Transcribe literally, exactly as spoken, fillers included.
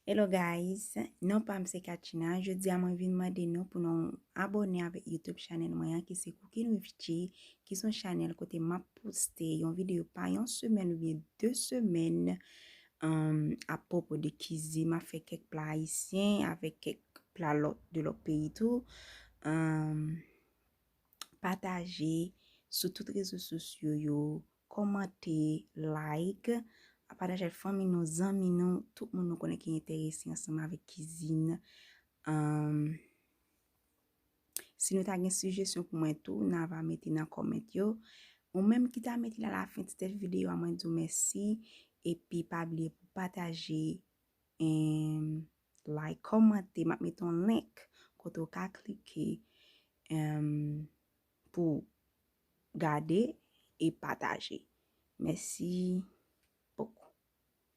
Hello guys, non pa m se Kachina. Jodi a mwen vin mande nou pou nou abòne avèk YouTube channel mwen an ki se Cooking with Chi, ki se yon channel kote m ap poste yon videyo pa yon semèn oubyen de semèn, um, apwopo de kizin. M ap fè kèk pla ayisyen avèk kèk pla lòt, de lòt peyi tou. Um, pataje sou tout rezo sosyo yo, kòmante, like, pataje ak fanmi nou, zanmi nou, tout moun nou konnen ki enterese ansanm avèk kizin. Um, si nou ta gen sijesyon pou mwen tou, n a va mete nan kòmant yo. Ou menm ki ta mete l alafen ti tèt videyo a, mwen di w mèsi. Epi pa bliye pou pataje, em, like, kòmante, m ap mete yon link kote w ka klike, em, pou gade e pataje. Mèsi.